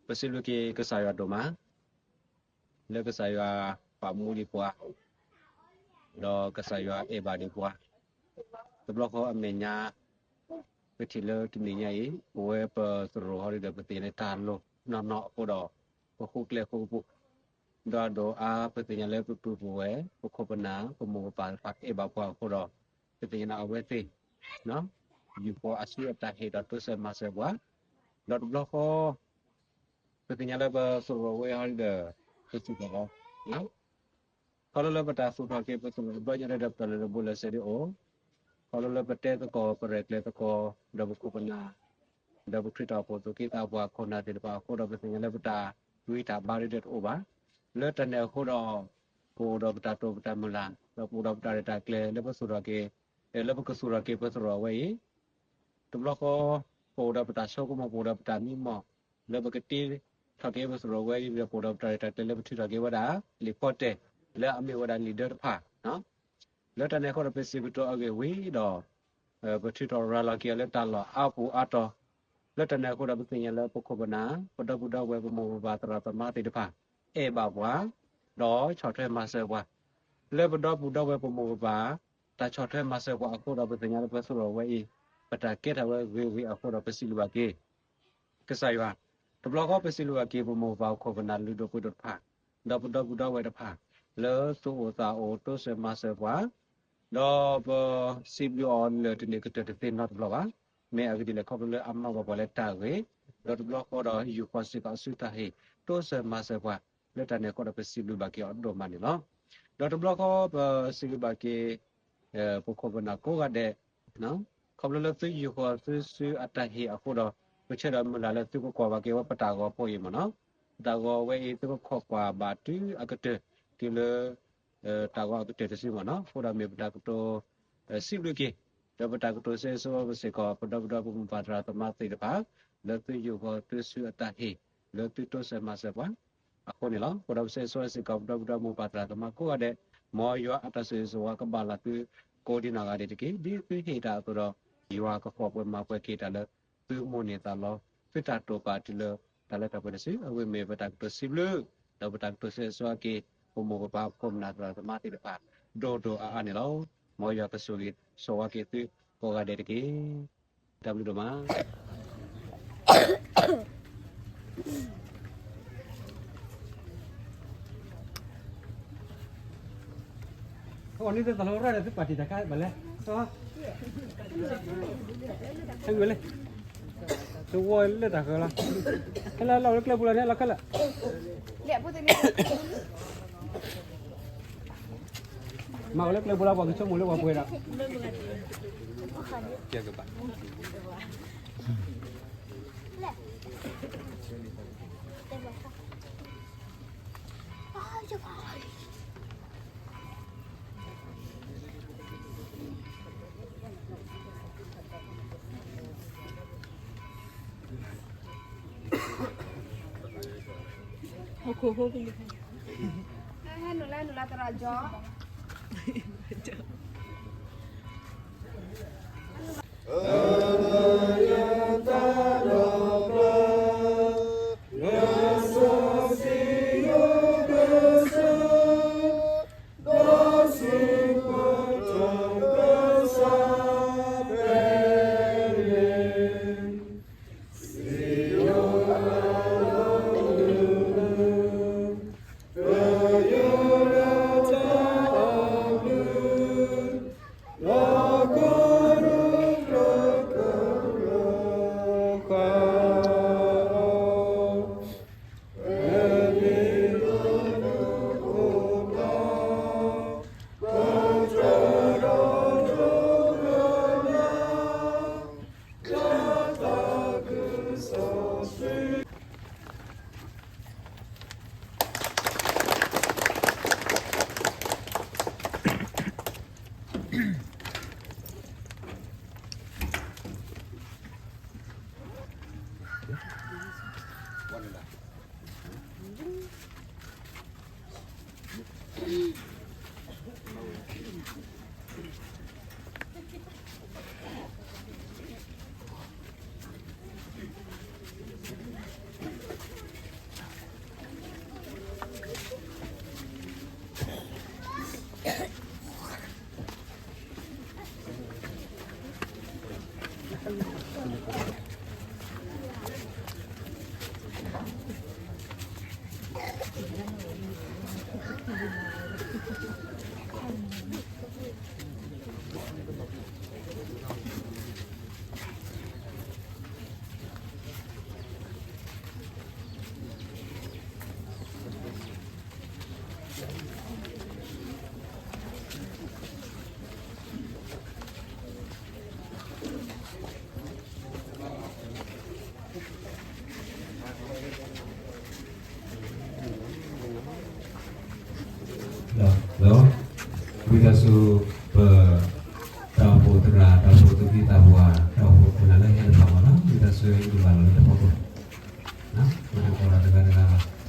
ပစံးဘျုးက့ၤကစၢ်ယွၤဒိၣ်မး လၢကစၢ်ယွၤပာ်မူဒံးပှၤ, ဒီးကစၢ်ယွၤအဲၣ်ဘၣ်ဒံးပှၤ, တဘျီဃီအမဲာ်ညါ ပထံၣ်လၢတနံၤညါအံၤ ပဝဲပသရိာ်ဟီဒ်ဒီး ပသ့ၣ်ညါလၢတၢ်လိၣ်နီၢ်နီၢ်အဃိဒီး ပဃိကျဲဃိကပူၤ, ဒီးဒိၣ်အါ ပသ့ၣ်ညါလၢပပုၢ်ပဝဲၢ် ပခိၣ်ပနၢ် ပမိၢ်ပပၢ်တဖၣ်အဲၣ်ဘၣ်ပှၤအဃိဒီး ပသ့ၣ်ညါလၢအဝဲသ့ၣ် ယူာ်ဃီၤအစုအတၢ်ဟ့ၣ်ဒီးတိစၢၤမၤစၢၤပှၤ, ဒီးတဘျီဃီ ပသ့ၣ်ညါလၢပသရိာ်ဝဲဟီဒ်ဒီး ပသူၣ်ထီၣ်လီၤ ခီဖျိလၢပတၢ်သူၣ်ထီၣ်က့ၤပသရိာ်တဘျီညါဒီး ပတၢ်လၢတဘိလၢစဲဒ်အိၣ်, ခီဖျိလၢပတဲသကိး ပရဲၣ်ကျဲၤသကိး ဒီးပခိၣ်ပနၢ် ဒီးပခရံာ်တီၢ်ဖိသူၣ်က့သးပှၢ်ခိၣ်နၢ်သ့ၣ်တဖၣ်အဃိဒီး ပသ့ၣ်ညါလၢပတၢ်ဂံၢ်တၢ်ဘါဒ်ဒီးတအိၣ်ဘၣ်. လၢတၢ်န့ၣ်အဃိဒီး ပအိၣ်ဒီးပတၢ်တိာ်ပတၢ်မုၢ်လၢ် ဒီးပအိၣ်ဒီးပတၢ်ရဲၣ်တၢ်ကျဲၤလၢပသူၣ်ထီၣ်က့ၤ လၢပကသူၣ်ထီၣ်က့ၤပသရိာ်ဝဲအံၤ တဘျီဃီ ပအိၣ်ဒီးပတၢ်ဆိကမိၣ် ပအိၣ်ဒီးပတၢ်မံမီၢ် လၢပကတ့ထီၣ်က့ၤပသရိာ်ဝဲအံၤ ဒီးပအိၣ်ဒီးပတၢ်ရဲၣ်တၢ်ကျဲၤလၢပထုးထီၣ်က့ၤဝဲဒၣ် လံာ်ဖီတဲာ် လၢအမ့ၢ်ဝဲဒၣ်လံာ်ဒၢတဖၣ် လၢတၢ်န့ၣ်အဃိဒီး ပစံးကတိၤအဂ့ၢ်ဝံၤဒီး ပထုးထီၣ်ရၤလီၤက့ၤအီၤလၢတၢ်လီၢ်အါပူၤအါတီၤ, လၢတၢ်န့ၣ်အဃိဒီး ပသ့ၣ်ညါလၢပခိၣ်ပနၢ် ပဒီပုၢ်ဒီဝဲၢ် ပမိၢ်ပပၢ်သရၣ်သမါသ့ၣ်တဖၣ် အဲၣ်ဘၣ်ပှၤ ဒီးဆီၣ်ထွဲမၤစၢၤပှၤ လၢပဒီပုၢ်ဒီဝဲၢ်ပမိၢ်ပပၢ် တၢ်ဆီၣ်ထွဲမၤစၢၤပှၤအဃိဒီး ပသ့ၣ်ညါလၢပသရိာ်ဝဲအံၤ ပတၢ်ကဲထီၣ်ဝဲဂ့ၤဂ့ၤအဃိဒီး ပစံးဘျုးဘၣ်က့ၤ ကစၢ်ယွၤ, တဘျီဃီပစံးဘျုးဘၣ်က့ၤ ပမိၢ်ပပၢ်ခိၣ်ပနၢ်လုၢ်ဒိၣ်ပှ့ၤဒိၣ်တဖၣ်, ဒီးပဒီပုၢ်ဒီဝဲၢ်တဖၣ် လၢသူၣ်အိၣ်သးအိၣ်တိစၢၤမၤစၢၤပှၤ, ဒီးပစံးဘျုးအီၤလၢတန့ၢ်ကတၢၢ်တသ့နီတဘျီဘၣ်. မ့ၢ်အဂ့ၢ်ဒ်လဲၣ် ခီဖျိလၢအမၤဘၣ်ပှၤလၢတၢ်ဂ့ၤ, ဒီးတဘျီဃီဒီးယူာ်ဃီၤစ့ၢ်ကီးအစုတၢ်ဟ့ၣ် တိစၢၤမၤစၢၤပှၤ, လၢတၢ်န့ၣ်အဃိဒီး ပစံးဘျုးဘၣ်က့ၤအီၤဒိၣ်မးန့ၣ်လီၤ. ဒီးတဘျီဃီပစံးဘျုးဘၣ်က့ၤ ပခိၣ်ပနၢ်ကိးဂၤဒဲး ခီဖျိလၢသုယူာ်ဃီၤသုစုအတၢ်ဟ့ၣ်အဃိဒီး ပဆၢဒီးမုၢ်လၢ်လၢသုကကွၢ်ဘၣ်က့ၤဝဲပတၢ်ဂီၤဖိအံၤမ့ၢ်နီၤ, ပတၢ်ဂီၤဝဲအံၤ သုကခိးကွၢ်ဘၣ်တုၤအကတၢၢ် တုၤလၢ တၢ်ဂီၤအကတၢၢ်တစုမ့ၢ်နီၤ, အဃိဒီးမ့ၢ်ပတၢ်ကတိၤ စံးဘျုးက့ၤ ဒီးပတၢ်ကတိၤဆၢဂ့ၤဆၢဝါဘၣ်စ့ၢ်ကီး ပဒီပုၢ်ဒီဝဲၢ်ပမိၢ်ပၢ်သရၣ်သမါသ့ၣ်တဖၣ် လၢသုယူာ်ဃီၤသုစုအတၢ်ဟ့ၣ် လၢသုတိစၢၤမၤစၢၤပှၤ အဃိန့ၣ်လီၤ. အဃိဒီးပဆၢဂ့ၤဆၢဝါစ့ၢ်ကီး ပဒီပုၢ်ဒီဝဲၢ်မိၢ်ပၢ်သရၣ်သမါကိးဂၤဒဲး, မ်ယွၤအတၢ်ဆိၣ်ဂ့ၤဆိၣ်ဝါကဘၣ်လၢသုကိးဒံးနီၢ်ဂၤဒဲးတက့ၢ်. ဒ်သုဟ့ၣ်တၢ်အသိးဒီး ယွၤကဃီၤပှဲၤမၤပှဲၤက့ၤတၢ်လၢ သုမိၣ်န့ၢ်သးလီ သုတၢ်တိာ်ပာ်တုၤလၢ တၢ်လၢတၢ်ပှဲၤတစု, အဝဲမ့ၢ်ပတၢ်ကတိၤစံးဘျုး ဒီးပတၢ်ကတိၤဆၢဂ့ၤဆၢဝါက့ၤ ပမိၢ်ပပၢ်ခိၣ်ပနၢ်သရၣ်သမါသ့ၣ်တဖၣ် ဒိၣ်ဒိၣ်အါအါန့ၣ်လီၤ. မ်ယွၤကဆိၣ်ဂ့ၤဆိၣ်ဝါက့ၤသုကိးဂၤဒဲးတက့ၢ်. တၢ်ဘျုးဒိၣ်မး. အဝဲန့ၣ်တၢ်လီၢ်ရၢ်ဒီး သုပာ်တံၢ်တၢ်ကါဘၣ်လဲၣ်, ဟဲဝဲလဲၣ်, တဝီလၢတၢ်ဃၢၤလီၤ, ဟဲလၢလီၢ်လၢကျဲပူၤလီၤန့ၣ် လီၤခဲလၢာ်, မၤဝဲလၢကျဲပူၤလီၤ ပှၤကဆိကမိၣ်လၢပှၤပှဲၤဒီး ဟဲနုာ်လၢနုာ်လၢသရၣ်ကၠီ. ဒီး ဝံသးစူၤ ပ တၢ်အိၣ်ဖှိၣ်သရၣ် တၢ်အိၣ်ဖှိၣ်သူၣ်က့သးပှၢ် တၢ်အိၣ်ဖှိၣ်ခိၣ်နၢ်လၢဟဲတဖၣ်မ့ၢ်နီၤ ဝံသးစူၤဟဲဒုးဘၣ်လီၤလၢတဖီခိၣ်, ပတကိးလီၤတဂၤတဂၤဘၣ်.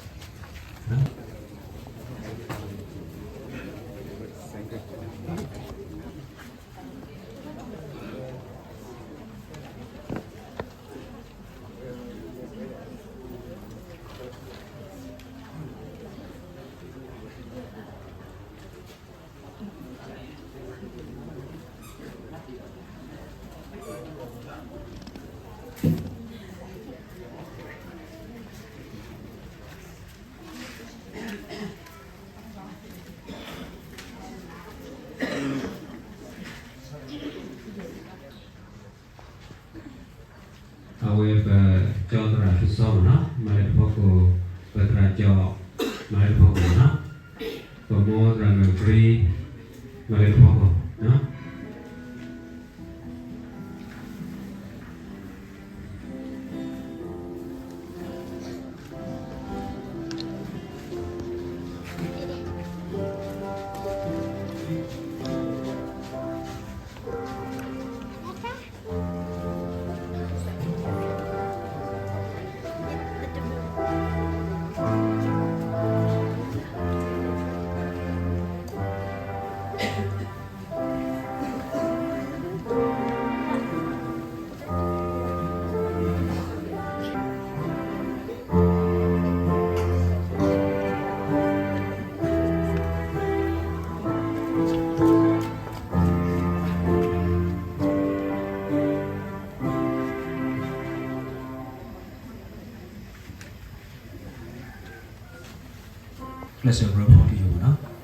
အဝဲပကၠီသရၣ်ဖုစီမ့ၢ်နီၤ မၤလၢတဖီခိၣ်, ပသရၣ်ကၠီ မၤလၢတဖီခိၣ်မ့ၢ်နီၤ, ပမိၢ်သရၣ်မုၣ်ပြံ မၤလၢတဖီခိၣ်နီၤ. ကျဲးစၢးပရၢဖီတယိာ်မ့ၢ်နီၤ.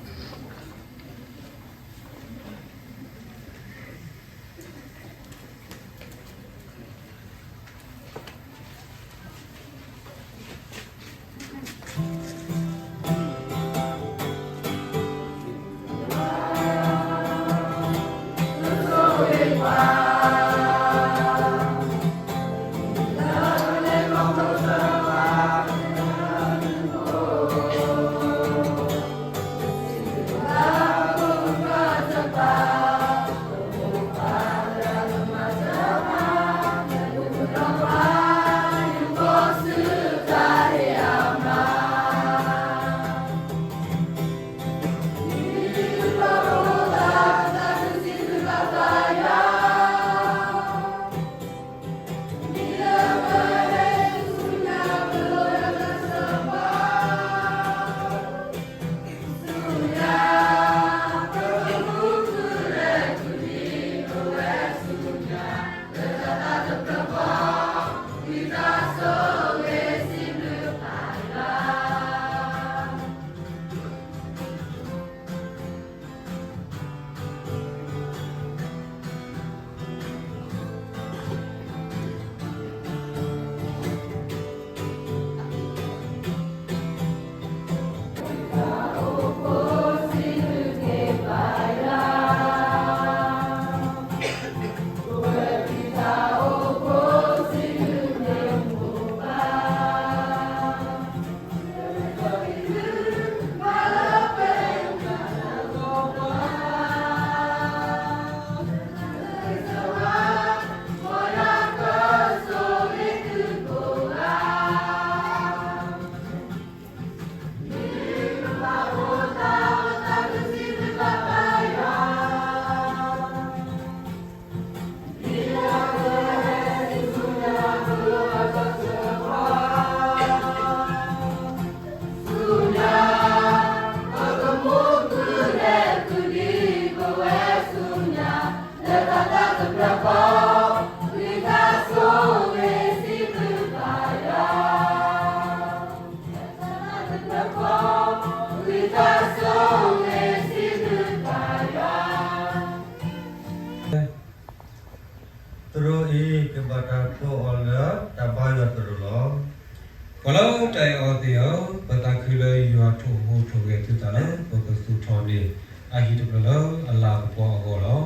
သရိာ်အံၤ ကဘၣ်တၢ်ကိးအီၤလၢ တၢ်ဘါယွၤသရိာ်လီၤ. ပှၤလၢတၢ်အဲၣ်အီၤသ့ၣ်ဧၢ, ပသးခုလၢယွၤထိၣ်ဟူးထိၣ်ဂဲၤသုသးလၢ ပကသူၣ်ထီၣ်န့ၢ်အဟံၣ်တဖျၢၣ်လၢအလၤကပီၤအဂီၢ်လီၤ.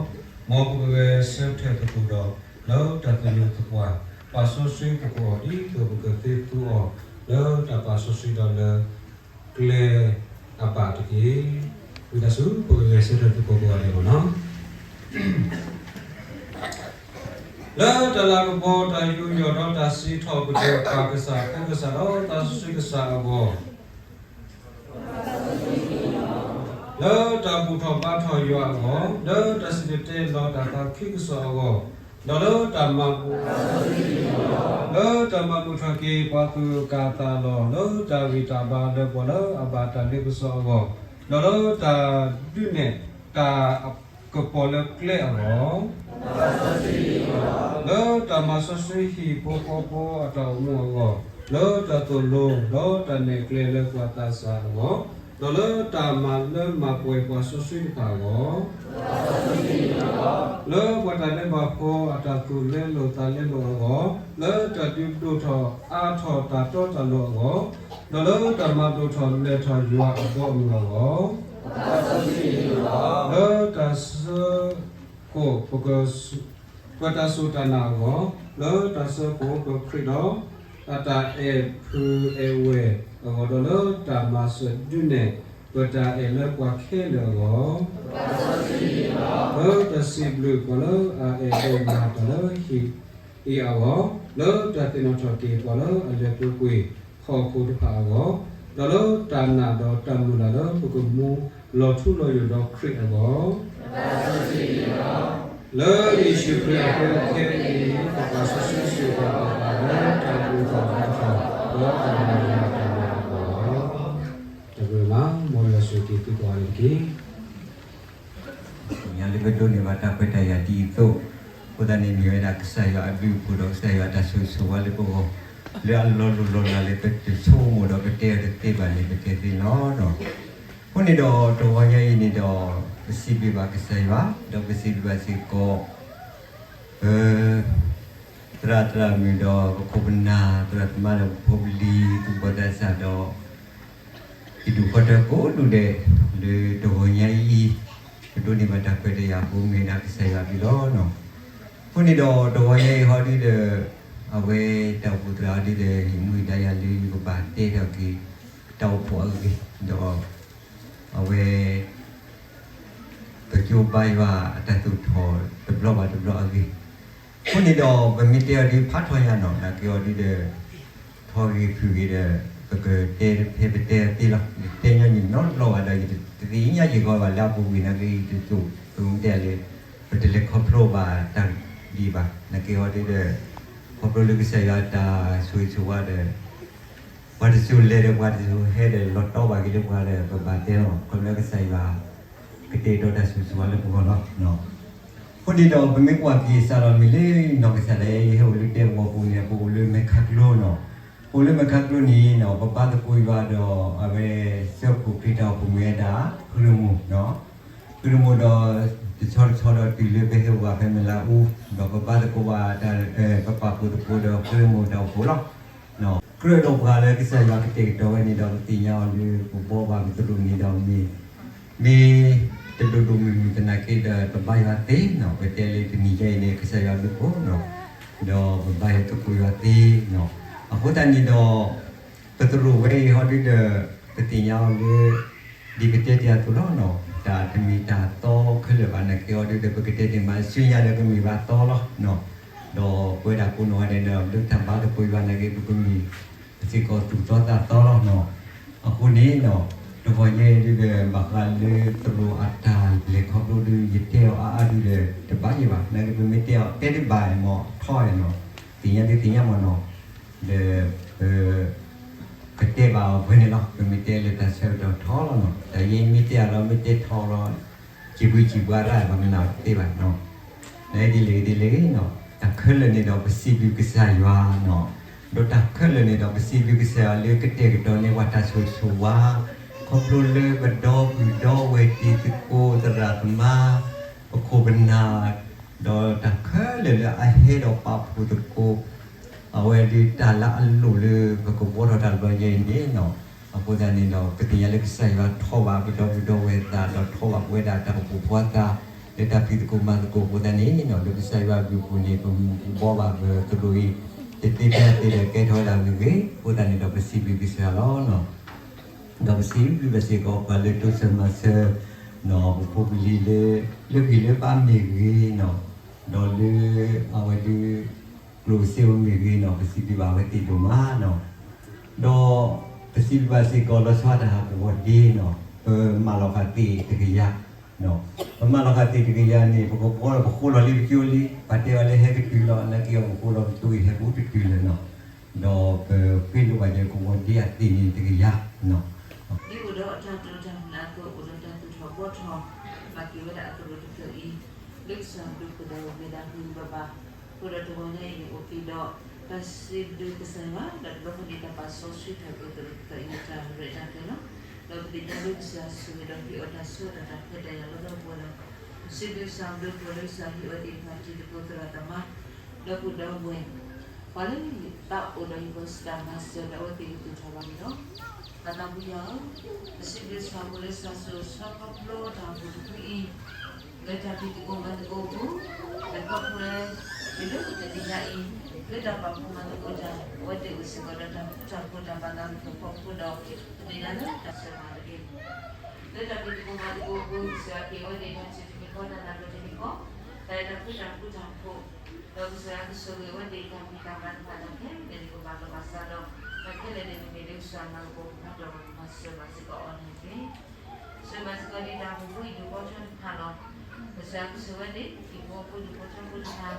မ်ပကဂဲၤဆၢထၢၣ်သကိးဒီး လၢတၢ်သညူးသပှၢ်, ပာ်စီဆှံသကိးအီၤ ဒ်သိးပကသ့သူအီၤ လၢတၢ်ပာ်စီဆှံဒီးလၢ ကျဲအဘၣ်တက့ၢ်. ဝံသးစူၤ ပကဂဲၤဆၢထၢၣ်သကိးကိးဂၤဒဲးလီၤ. လၢတၢ်လၤကပီၤ တၢ်ယူးယီၣ်ဒီးတၢ်စံးထီၣ်ပတြၢၤ ပၢ်ကစၢ်, ဖိကစၢ်ဒီးသးစီဆှံကစၢ်အဂီၢ်, လၢတၢ်ဘူၣ်ထီၣ်ဘါထီၣ်ယွၤအဂီၢ်, လၢတၢ်စံၣ်တဲၤတဲလီၤတၢ်သးခုကစီၣ်အဂီၢ်, ဒီးလၢတၢ်မၤဘူၣ်, လၢတၢ်မၤဘူၣ်ထီၣ်က့ၤပှၤသူၣ်အုးသးအုးအဂီၢ်, လၢတၢ်ဂံၢ်တၢ်ဘါလၢပှၤလၢအဘၣ်တၢ်လ့ပစီအဂီၢ်, ဒီးလၢတၢ်ဒုးနဲၣ်တၢ်ကပီၤလၢကျဲအဂီၢ်, လၢတၢ်မၤစီဆှံဟံၣ်ဖိဃီဖိအတၢ်အိၣ်မူအဂီၢ်, လၢတၢ်သိၣ်လိဒီးတၢ်နဲၣ်ကျဲလၢပှၤသးစၢ်အဂီၢ်, ဒီးလၢတၢ်မၤလၢမၤပှဲၤပှၤစီဆှံတဖၣ်အဂီၢ်, လၢပှၤတၢ်ဒဲးဘးဖိအတၢ်သူၣ်လဲလိာ်သးလဲလိာ်အဂီၢ်, လၢတၢ်ဒုးဒိၣ်ထီၣ်အါထီၣ်တၢ်တီတၢ်လိၤအဂီၢ်, ဒီးလၢတၢ်မၤဒိၣ်ထီၣ်လဲၢ်ထီၣ်ယွၤအဘီအမုၢ်အဂီၢ်, လၢတၢ်ဆၢကိး ပတၢ်စူၢ်တၢ်နာ်အဂီၢ်, လၢတၢ်ဆၢကိးပခရံာ်ဒီး အတၢ်အဲၣ်ဖုးအဲၣ်ဝဲၢ်အဂီၢ်, ဒီးလၢတၢ်မၤစၢၤဒုးနဲၣ် ပတၢ်အဲၣ်လၢပှၤခဲလၢာ်အဂီၢ်, လၢတၢ်စံးဘျုးပှၤလၢအအဲၣ်ဒိးမၤတၢ်လၢဟံၣ်အံၤအဂီၢ်, လၢတၢ်သ့ၣ်နီၣ်ထီၣ်က့ၤပှၤလၢအလဲၤပူၤကွံာ်ဟီၣ်ခိၣ်တဖၣ်အဂီၢ်, ဒီးလၢတၢ်နာ်ဒီးတၢ်မုၢ်လၢ်လၢပကမူလီၤထူလီၤယိာ်ဒီးခရံာ်အဂီၢ် လၢယ့ၣ်ၡူးခရံာ်အဃိခဲအံၤ ပပာ်စီဆှံစ့ၢ်ကီးပသးလၢတၢ်ဘူၣ်ထီၣ်ဘါထီၣ် ဒီးတၢ်မၤယွၤတၢ်မၤအဂီၢ်လီၤ. တၢ်ဘျုးမး မ်ယွၤဆိၣ်ဂ့ၤသုကိးဂၤဒဲးတက့ၢ်. ညါလၢပဒိးန့ၢ်ဘၣ်တၢ်ခွဲးတၢ်ယာ်ဒ်အံၤအသိး, အဃိသတးန့ၣ်မ့ၢ်ဝဲဒၣ်ကစၢ်ယွၤအဘျုးအဖှိၣ်ဒီးကစၢ်ယွၤအတၢ်ဆိၣ်ဂ့ၤဆိၣ်ဝါလၢပဂီၢ်, လၢအလီၤလိၢ်လီၤလးလၢပတဆိကမိၣ်ဒီးပတဲအီၤတသ့ဘၣ်န့ၣ် ပတဲသ့လီၤ. အဃိန့ၣ်ဒီးတဂီၤညါအံၤန့ၣ်ဒီး ပစံးဘျုးဘၣ်ကစၢ်ယွၤ, ဒီးပစံးဘျုးဘၣ်စ့ၢ်ကီး ပ သရၣ်သရၣ်မုၣ်ဒီးပခိၣ်ပနၢ် သရၣ်သမါဒီးပဖိပလံၤ သူၣ်ဘီၣ်သးစၢ်ဒီး ဟံၣ်ဒူၣ်ဃီတၢၢ်ကိးဒူၣ်ဒဲး လၢတဂီၤညါအံၤ ပဒိးန့ၢ်ဘၣ်တၢ်ခွဲးတၢ်ယာ်အဃိ မ့ၢ်ဒၣ်ကစၢ်ယွၤအဘျုးလီၤ. အဃိန့ၣ်ဒီးတဂီၤညါအံၤဟီဒုဒီး အဝဲတၢ်အိၣ်ဖှိၣ်သရၣ်ဟီဒုဒီး ဟံၣ်မူဒါယၤလၢယကဘၣ်တဲထီၣ်က့ၤ တၢ်အိၣ်ဖှိၣ်အဂ့ၢ် ဒီး အဝဲ ပကၠိဘါယွၤအတၢ်သူၣ်ထီၣ်တဘျီဘၣ်တဘျီအဂ့ၢ်, အဃိန့ၣ်ဒီး ပမ့ၢ်တဲအီၤဒုးဖးထီယၤနီၤ နာ်က့အီၤဒုဒီး ထီဂ့ၤဖုၣ်ဂ့ၤဒီး ပကတဲဖဲပတဲသ့လီၤ. ယတဲညီနုၢ်နီတဘျီဘၣ်ဒီး ယတသ့ၣ်ညါယဂီၢ်ဘၣ်လၢအပူၤကွံာ်နာ်က့ ယတသိၣ်ကမ့ၢ်တဲလၢ ပတလဲၤခီဖျိဘၣ်တၢ်ဒံးဘၣ် နာ်က့အီၤဒုဒီး ခီဖျိလၢကစၢ်ယွၤတၢ်ဆိၣ်ဂ့ၤဆိၣ်ဝါဒီး ပှၤတစိၤလဲၤဒီးပှၤတစိၤဟဲဒီး လီၤတီဘၣ်က့ၤလၢပှၤဒီး ပဘၣ်တဲလီၤ ခီဖျိကစၢ်ယွၤ ကတဲာ်ကတီၤတၢ်ဆိၣ်ဂ့ၤဆိၣ်ဝါလၢပဂီၢ်လီၤ. အဃိန့ၣ်ဒီး ပမ့ၢ်ကွၢ်က့ၤစးထီၣ်မ့ၢ်လၢနီၢ်ကစၢ်ဒၣ်ယဲ ယဟဲအိၣ်လၢတဲဝီၤပူၤန့ၣ် ပအိၣ်လၢမဲၢ်ခးကျိနီၤ, ပအိၣ်လၢမဲၢ်ခးကျိန့ၣ်နီၤ ပဘါသကိးယွၤဒီး အဝဲ စၢဖှိၣ်ခရံာ်တၢ်အိၣ်ဖှိၣ်မ့ၢ်ဝဲဒၣ် ဖုရမူၣ်, ဖုရမူၣ်ဒီး တဆီတဆီဒီးတုၤလၢပဟဲအိၣ်ဘၣ်ဖဲမဲၢ်လးအူ ဒီးပဘါသကိးဘၣ်တၢ် ပပာ်ဖှိၣ်သကိးဒီးဖုရမူၣ်တၢ်အိၣ်ဖှိၣ်လီၤ. ကြၢးဒီးပှၤလၢကစၢ်ယွၤကတဲာ်ကတီၤဝဲန့ၣ်ဒီး ပသ့ၣ်ညါအီၤလၢပဘှီဘၣ်ပသရိာ်န့ၣ်ဒီးမ့ၢ် မ့ၢ်တဒိၣ်ဒိၣ်မုၢ်မုၢ်သနာ်က့ဒီး ပဘါယွၤသ့နီၤ, ပတဲလၢတနံၤညါအံၤန့ၣ် ကစၢ်ယွၤဘျုးဖှိၣ်နီၤ, ဒီးပဘါယွၤသကိးယွၤသ့နီၤ, အဃိသတးန့ၣ်ဒီး ပသရိာ်ဝဲအံၤဟီဒုဒီး ပသ့ၣ်ညါအီၤလၢ ဒ်ပတဲတ့ၢ်အသိးလီၤနီၤ, တၢ်တမ့ၢ်တၢ်သီခဲလၢာ်ဘၣ်နာ်က့အီၤဒုဒီး ပကတဲတ့ၢ်မး ဆူညါဒီးကမ့ၢ်ဘၣ်သီလီၤနီၤ, ဒီးပဝဲဒၣ်ကိးနီၢ်ဂၤဒဲးဒီး လၢတၢ်ဘါသကိးယွၤနာ်က့ ပကမ့ၢ် စ့ၢ်ကီးသူၣ်သီသးသီလီၤနီၤ. အဃိန့ၣ်နီၤ, တဂီၤညါအံၤဒုဒီး ဘၣ်ဃးလၢသရိာ်အတၢ်လဲၤခီဖျိဒု ယတဲအီၤအါအါဒုဒီး တဘၣ်ယံၤဘၣ်, နာ်က့ပမ့ၢ်တဲအီၤ တဲတဘၣ်မ့ၢ်ထီအံၤနီၤ, သ့ၣ်ညါဒုသ့ၣ်ညါမ့ၢ်နီၤ, ဒီး ပ ကတဲဘၣ်အီၤဖဲန့ၣ်လီၤ, ပမ့ၢ်တဲလၢတၢ်ဆၢကတီၢ်ထီလီၤနီၤ, တၢ်ယဲမ့ၢ်တဲအီၤလီၤ မ့ၢ်တဲထီလီၤ စံးဘှံးစံးဘှါရၣ် ပမၤနၢၤတသ့ဘၣ်နီၤ. နဒ်လဲၣ်ဒ်လဲၣ်နီၤ, တၢ်ခဲလၢာ်န့ၣ်ဒီး ပစံးဘျုးကစၢ်ယွၤနီၤ, ဒီးတၢ်ခဲလၢာ်န့ၣ်ဒီး ပစံးဘျုးကစၢ်ယွၤလၢကတဲာ်ကတီၤန့ၢ်ပှၤတၢ်ဆိၣ်ဂ့ၤဆိၣ်ဝါ, ခီဖျိလၢပဒီပုၢ်ဒီဝဲၢ်တံၤသကိးသရၣ်သမါ, ပခိၣ်ပနၢ် ဒီးတၢ်ခဲလၢာ်လၢအဟဲဒီးပာ်ဖှိၣ်သကိး အဝဲဒၣ်တၢ်လၢအလိၣ်လၢပကဘှီထီၣ်တၢ်တဘျီညါအံၤန့ၣ်လီၤ. အဃိသတးန့ၣ်ဒီး ပသ့ၣ်ညါလၢကစၢ်ယွၤထိးဘၣ်ပဒီပုၢ်ဒီဝဲၢ်သး ဒီးထိးဘၣ်ပဝဲဒၣ်တၢ်အိၣ်ဖှိၣ်ဖိသး လၢတၢ်ဖံးသကိးမၤသကိးအဃိသတးန့ၣ်လီၤ. လၢကစၢ်ယွၤအဘျုးအဖှိၣ်န့ၣ် ပမူပဘှီဘၣ်ပသရိာ်အံၤ တသ့ဖဲအသ့ဒီးကဲထီၣ်ဝဲဒၣ်မ့ၢ်ဂ့ၤ, အဃိသတးန့ၣ်ဒီး ပစံးဘျုးကစၢ်ယွၤလီၤ. ဒီးပစံးဘျုးဘၣ်စ့ၢ်ကီးပှၤလၢတိစၢၤမၤစၢၤ ပဖိပလံၤလၢ လၢဂ့ၤလၢဘါမ့ၢ်ဂ့ၤ, ဒီးလၢ အဝဲဒၣ် ကျိၣ်စ့ဧိၤမ့ၢ်ဂ့ၤန့ၣ် ပစံးဘျုးဘၣ်ဝဲသ့ၣ်ဒိၣ်မးန့ၣ်, ဒီး ပစံးဘျုးဘၣ်စ့ၢ်ကီးလီၤဆီဒၣ်တၢ်ဟးကဝီၤဒ့န့ၣ် ပမၤလီၤဃာ်သ့ၣ်တကယၤ, ပမၤလီၤဃာ်သ့ၣ်တကယၤန့ၣ် ပကဘှီဒီးပဃိလီၤလံပကၠိလံ, ပှၤတဲအီၤလၢဟဲကတုၤလီၤ နာ်က့အီၤပဃိလီၤပကၠိအံၤဟဲဘူးတတုၤလၢၤန့ၣ်, ဒီးပဃ့လိာ်ဘၣ်ယကဝီၤဒ့အသ့ၣ်န့ၣ်တကယၤ ဒ်အိၣ်ဒီးအတၢ်တိာ်တၢ်မုၢ်လၢ်အသိး အိၣ်ဒီးတၢ်သူၣ်ထီၣ်ဘှီထီၣ် ဘၣ်က့ၤဝဲဒၣ်အသရိာ်တဖျၢၣ်အံၤ လၢကစၢ်အဘျုးအဖှိၣ်ဒီးမ့ၢ်ဒၣ်ဂ့ၤဂ့ၤဘၣ်ဘၣ်, အဃိဒီးတဂီၤညါအံၤန့ၣ် အိၣ်က့ၤဒီး တၢ်စံးဘျုးကစၢ်ယွၤ ဒီးတဘျီဃီန့ၣ် တၢ်ပာ်စီဆှံထီၣ်က့ၤသရိာ်တဖျၢၣ်အံၤ တၢ်ရဲၣ်တၢ်ကျဲၤလီၤ. ဒီးပသ့ၣ်ညါလၢကစၢ်ဆိၣ်ဂ့ၤဒီးဟ့ၣ်အီၤတၢ်ဆၢကတီၢ်တၢ်ခွဲးတၢ်ယာ်လၢလၢပှဲၤပှဲၤဒီး စံးဘျုးကစၢ်အဘျုးအဖှိၣ်လၢကစၢ်ဟ့ၣ်အီၤသ့ၣ်တဖၣ်တံၤသကိးသရၣ်သမါ ဒီပုၢ်ဒီဝဲၢ် ပှၤလၢယသးအိၣ်ဒီးယပၢၤစၢ်မၤစၢၤဒီးအဝဲသ့ၣ်ကသူၣ်ထီၣ်ဘၣ်န့ၣ်လီၤ. ပသးပူယွၤဧၢ, ပစံးဘျုးစၢ်ဖိလၢစၢ်စိၤဆၢခီဖျိတၢ်အိၣ်ဖှိၣ်တဖုအံၤ လၢတၢ်ဖံးသကိးမၤသကိးအပူၤ, လၢခီဖျိလၢတနံၤညါအံၤ လၢတၢ်ပာ်ဖှိၣ်မၤသကိးတၢ် အဝဲသ့ၣ်အိၣ်စ့ၢ်ကီးဒီးတၢ်ဃူတၢ်ဖိးတၢ်ဘၣ်သးလၢပဖီခိၣ်ဒီး ပသ့ၣ်ညါလၢတၢ်ဆၢမၤတက့ၢ်. လၢတၢ်ဖံးသကိးမၤသကိးအပူၤ ကစၢ်က့ၤအဝဲသ့ၣ်တၢ်ဆူၣ်တမံၤဃီ တၢ်နၢ်ပၢၢ်တမံၤဃီ, တၢ်အဲၣ်တၢ်ကွံတၢ်ဃူတၢ်ဖိး, ဒီးကစၢ်ကဆိၣ်ဂ့ၤအဝဲသ့ၣ်တၢ်ဖံးတၢ်မၤတဖၣ်န့ၣ် ခဲလၢာ်န့ၣ်ကဘၣ်လီၤဘၣ်စးဒီး တၢ်ခဲလၢာ်န့ၣ် မ့မ့ၢ်လၢကစၢ်မၤကပီၤကမၤဒီးကမၤစၢၤဘၣ်စ့ၢ်ကီးအီၤန့ၣ်တက့ၢ်. စၢၤဘၣ်စ့ၢ်ကီးဒ်တၢ်အိၣ်ဖှိၣ်အံၤဒူၣ်ဘီထၢတဖၣ်လီၤ. ကစၢ်ကဆိၣ်ဝဲသ့ၣ် ဟံၣ်ဖိဃီဖိဒူၣ်ဘီထၢဖိတဖၣ်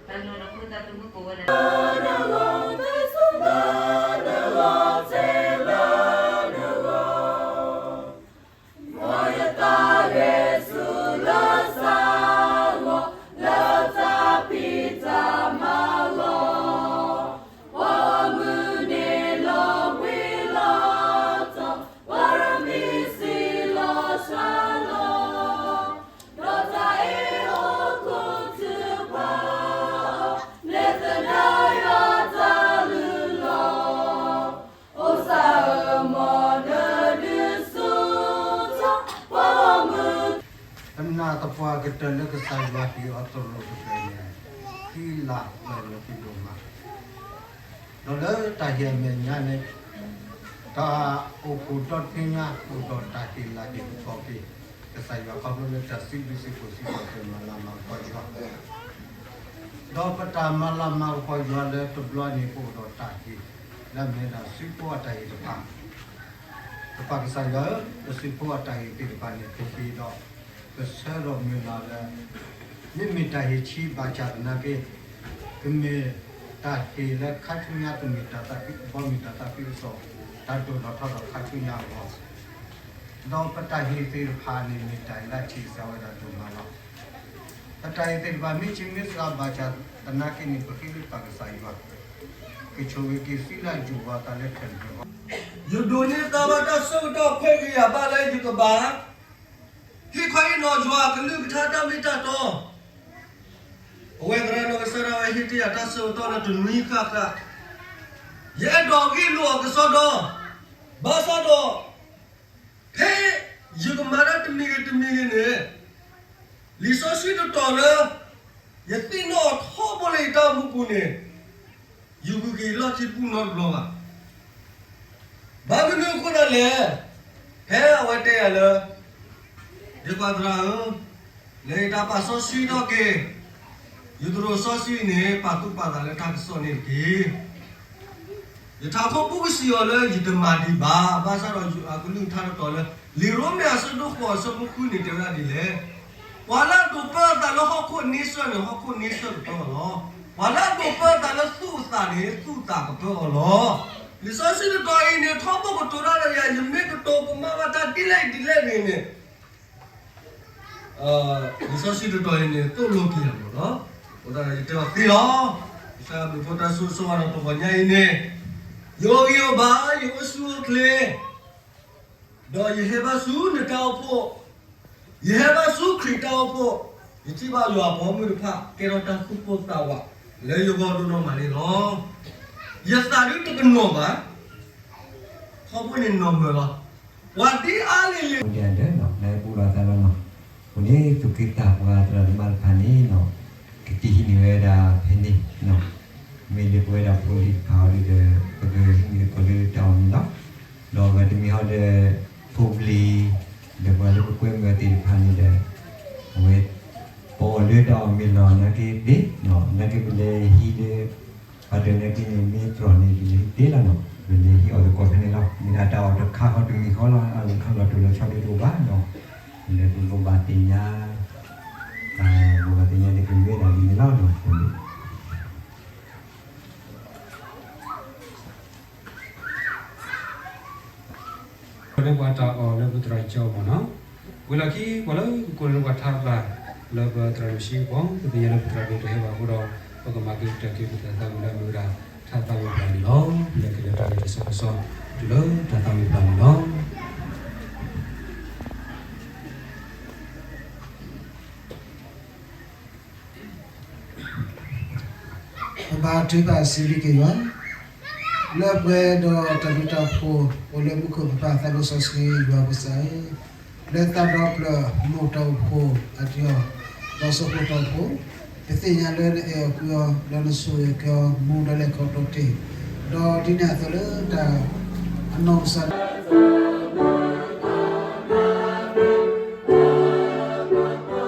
တၢ်လိၣ်လၢဖိသၣ်သမူကိးဝဲဒၣ် မ်ယသးဂဲၤဆူလၢစၢ်ဂီၤ လၢတၢ်ဖံးတၢ်မၤလီၤ. ပှၤဂီၢ်မုၢ်န့ၣ်လီၤဘှံးလီၤတီၤ ပှၤရမံၤစံးလီၤစှၤလီၤ ဒီးတၢ်အ့ၣ်အိၣ်ခူသူၣ်ပှၤအီၤ လၢသဒၢယွၤတၢ်လုၢ်လီၤ. အိၣ်စၢ်ဧၢ မ်နဒုးဆူၣ်ထီၣ် ပှၤဂီၢ်မုၢ် ပနာ်သပှၢ်ကတၢၢ်လၢကစၢ်ယွၤဟ့ၣ်အီၤသရိာ်တဖျၢၣ်န့ၣ် ခံလါလၢာ်လၢာ်ကဒိၣ်မး, ဒီးလၢတၢ်ဟ့ၣ်အမဲာ်ညါန့ၣ် တၢ်အိၣ်ဖှိၣ်ဒီတနံၤညါ အိၣ်ဒီးတၢ်ဟ့ၣ်လၤဟ့ၣ်ကပီၤက့ၤ ကစၢ်ယွၤခီဖျိလၢတၢ်စံးဘျုးစံးဖှိၣ်စံးထီၣ်ပတြၢၤမၤလၤမၤကပီၤယွၤ, ဒီးပတၢ်မၤလၤမၤကပီၤယွၤလၢတဘျီန့ၣ် ပအိၣ်ဒီးတၢ်ဟ့ၣ် လၢအမ့ၢ်ဒၣ်စုဖိအတၢ်ဟ့ၣ်တဖၣ် ပပၢ်ကစၢ်ယွၤဧၢ, ပစုဖိအတၢ်ဟ့ၣ်သ့ၣ်တဖၣ်န့ၣ် ပဟ့ၣ်ဒီး ပဆၢဒီးမုၢ်လၢ်လၢ မ့မ့ၢ်တၢ်ဟ့ၣ်ဆံးဘၣ်ဆၣ်သနာ်က့ ကမ့ၢ်တၢ်ဟ့ၣ်လၢခါဆူညါတမ့ၢ်တၢ်သးခု ဘီမုၢ်တၢ်သးခုကစီၣ် တၢ်ဒိၣ်ထီၣ်ထီထီၣ်ခါဆူညါအဂီၢ်, ဒီးပတၢ်ဟ့ၣ်သ့ၣ်တဖၣ်န့ၣ် မ့ၢ်တၢ်ဟ့ၣ်လၢအထံၣ်ကစၢ်ဝဲဒၣ်ဒိၣ်မးလီၤ. ပတၢ်ဟ့ၣ်သ့ၣ်တဖၣ် မ့ၢ်ဆံးမ့ၢ်စှၤဘၣ်ဆၣ်သနာ်က့န့ၣ် ပဃ့လၢပၢ်ကစၢ်ယွၤ ကဆိၣ်ဂ့ၤက့ၤသုလၢအယူၢ်ဝၤသးလၢခဲလၢာ်န့ၣ်လီၤ. ယဒိးန့ၢ်သးဘၣ်တၢ်ဆၢကတီၢ်ခွဲးကယာ်ဘၣ်လၢယကဘၣ် ဟ့ၣ်ခီဟ့ၣ်နီၤယွၤအကလုၢ်ကထါတၢ်မ့ၢ်တၢ်တီ, အဝဲသရၣ်နီၢ်ကစၢ်ဒၣ်ဝဲဟ့ၣ်တ့ၢ်ယၤတၢ်ဆၢကတီၢ်လၢတနွံဃၣ်ဃၣ်, ယအဲၣ်ဒိးဂ့ၢ်လိာ်အီၤကစီဒီ, ဘၣ်ဆၣ်ဒီး ဖဲယကမၤတၢ်တမံၤဂ့ၤတမံၤဂ့ၤန့ၣ် လံာ်စီဆှံတတီၤလၢ ယသ့ၣ်နီၣ်အီၤထီဘိလၢယတၢ်အိၣ်မူပူၤန့ၣ် ယဂုာ်က့ၤယလီၢ်ခံပူၣ်နီတဘျီဘၣ်. ဘၣ်မနုၤအဃိသတးလဲၣ်, ဖဲအဝဲတဲယၤလၢ ဒ်ပှၤသရၣ်ဧၢ, လၢယတၢ်ပာ်စီဆှံထီၣ်က့ၤ ယသရိာ်စီဆှံန့ၣ် ပာ်သူၣ်ပာ်သးလၢတၢ်ကစီၣ်န့ၣ်တက့ၢ်. ယထးခိၣ်ပူၤကစံးအီၤလၢယတမၤဒံးဘၣ်. ဘၣ်ဆၣ်ဒီးယကလုၢ်ကထါတတီၤလၢ လံာ်ရိမ့ၤအဆၢဒိၣ်ဃိးအဆၢဖိဃုန့ၣ် တဲဝဲဒၣ်ဒ်လဲၣ်, ပှၤလၢအဒိးပၢအသးလၢဟီၣ်ခိၣ်န့ဆၢၣ်န့ၣ် ဟီၣ်ခိၣ်န့ဆၢၣ်ကပၢအီၤလီၤ. ပှၤလၢအဒိးပၢအသးလၢသူၣ်အသးန့ၣ် သူၣ်အသးကပၢအီၤလီၤ. လံာ်စီဆှံတတီၤအံၤန့ၣ် ထီဘိကတိၤတၢ်ဒီးယၤ ယမ့ၢ်ကတိၤကမၣ်ဘၣ်တၢ်ဒ်လဲၣ်ဒ်လဲၣ်န့ၣ်န့ၣ် လံာ်စီဆှံတတီၤအံၤန့ၣ် သိၣ်လိက့ၤယၤမ့ၢ်လီၤ. အဃိသတးဒီးယတဲအီၤသ့လီၤ. ကစၢ်အဘျုးအဖှိၣ်တၢ်ဆိၣ်ဂ့ၤဆိၣ်ဝါဒီးတဂီၤညါအံၤန့ၣ် ယအိၣ်ဂံၢ်အိၣ်ဘါ ယအိၣ်ဆူၣ်အိၣ်ချ့ ဒီးယဟဲဘၣ်ဆူနတၢ်အိၣ်ဖှိၣ်, ယဟဲဘၣ်ဆူခရံာ်တၢ်အိၣ်ဖှိၣ်, ယထံၣ်ဘၣ်ယွၤအပိာ်မုၣ်တဖၣ် ကဲထီၣ်တၢ်သူၣ်ပိၢ်သးဝးလၢယဂီၢ်ဒိၣ်နီၢ်မးန့ၣ်လီၤ. ယသးဒုးတကနီၤဘၣ်, ထီဘိန့ၣ်နီၤမၢၤလီၤ. ပှၤဒ်အါလံၤလံၤ ဒ်အဒၢးနီၤ နပူၤလီၤသးလီၤနီၤ. အဃိန့ၣ် သူၣ်က့သးပှၢ်သရၣ်သမါတဖၣ်န့ၣ်နီၤ ကတံၢ်ဟံးန့ၢ်ဝဲဒၣ်ဖဲန့ၣ်နီၤ, မ့ၢ်လၢပဝဲဒၣ်ဖိလံၤတဖၣ်အီၤဒီး ပကဟံးန့ၢ်သကိးလၢတၢ်အီၣ်မ့ၤလီၤ. ဒီးအဂၤတမံၤဟီဒီး ဖိပလံၤ ဒီးပှၤလၢပကွဲမုာ်အီၤသ့ၣ်တဖၣ်န့ၣ်ဒီး အဝဲ ပအီၣ်လၢတၢ်အီၣ်မ့ၤလီၤ နာ်က့သ့, နာ်က့ပလဲၤဟံးလၢ ပှၤတနာ်က့န့ၣ် မ့ၢ်တြီၢ်န့ၣ် ပလဲၤဟံးသ့လီၤနီၤ, ပလဲၤဟံးအီၣ်သကိးဖဲန့ၣ်လီၤ. မ့ၢ်ဒၣ်တၢ်အီၣ်တခါဃီတမံၤဃီလီၤ, အလီၢ်ခါလီၤတိၢ်လီၤဆီဒ်တအိၣ်ဘၣ်နီၤ, လၢပဘိးဘၣ်သ့ၣ်ညါ ဘိးဘၣ်သ့ၣ်ညါလၢပမ့ၢ်ဝဲဒၣ်ဒ်န့ၣ်လီၤနီၤ. လၢပှၤတၢ်အီၣ်လၢပသရၣ်ကၠီမ့ၢ်နီၤ, ဝံၤလီၢ်ခံ ပှၤလၢကကိးလၢပှၤထါသၣ် လၢပသရၣ်မုၣ်ဆံကပီၤ ပသ့ၣ်ညါလၢပသရၣ်ဒိၣ်တဟဲဘၣ်အဃိဒီး ပကမၤက့ၤကတၢၢ်က့ၤပတၢ်သးဝံၣ်လၢအမ့ၢ်ဝဲဒၣ် ထါသၣ်ဝံၣ်ပျၢ်န့ၣ်လီၤ. ပလဲၤက့ၤလၢတၢ်ဂ့ၢ်တဆၢကစီဒီးလၢတၢ်သၣ်ဝံၣ်ပျၢ်န့ၣ်လီၤ. ပဘါထုကဖၣ်စံးဘျုးက့ၤယွၤ လၢပှဲၤဒီးတၢ်ဘျုးတၢ်ဖှိၣ် အိၣ်လၢမူခိၣ်ပပၢ်သးစီဆှံယွၤပကစၢ်ဧၢ, လၢသးဒီဖျၢၣ်မူးတၢ်အိၣ်ဖှိၣ်အတံၤအီၤ, ဒီးစိၢ်ဖိတၢ်အိၣ်ဖှိၣ်, ပသ့ၣ်ညါလၢနအဲၣ်အီၤကွံအီၤ ဒီးနဆိၣ်ဂ့ၤက့ၤအီၤ မူဒီးလဲၤခီဖျိတ့ၢ်, ဒီးဒ်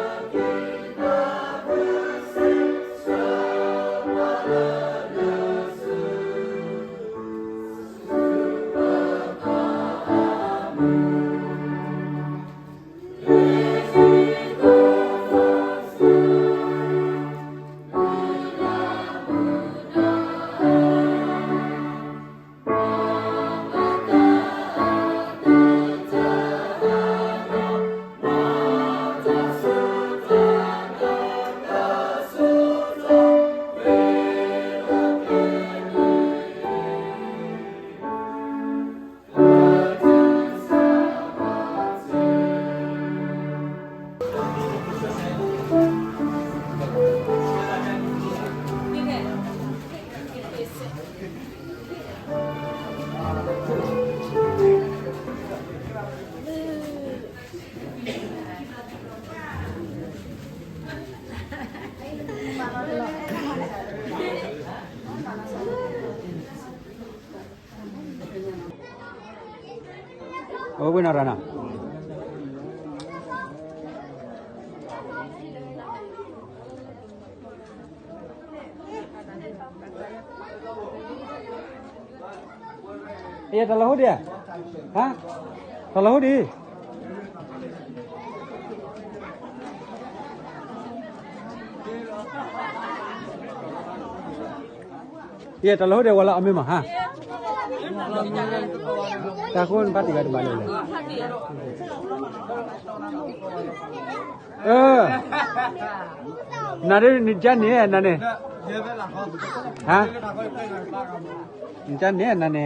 န့ၣ်အသိးလၢတၢ်အနီၢ်ကစၢ်အိၣ်ဝဲနီၤရၤနီၤ. ယတၢ်လီၤဟိဒံးဧါ, ဟါ, တၢ်လီၤဟိဒံး ယတၢ်လီၤဟိဒံးဝဲလၢအမ့ၢ်မးဟါ, တၢ်ဃိနဘၣ်တဂၤတဘၣ်လဲၣ်လဲၣ်, အၢ, နၤဒ်နကန့ၣ်နၤန့ၣ်, ဟါ, နကန့ၣ်နၤန့ၣ်,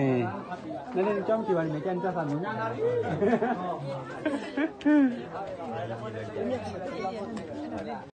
နၤန့ၣ်နကၠီမ့ၢ်က့ၤဘၣ်န့ၣ် နကၠီနကၠီသးမုာ်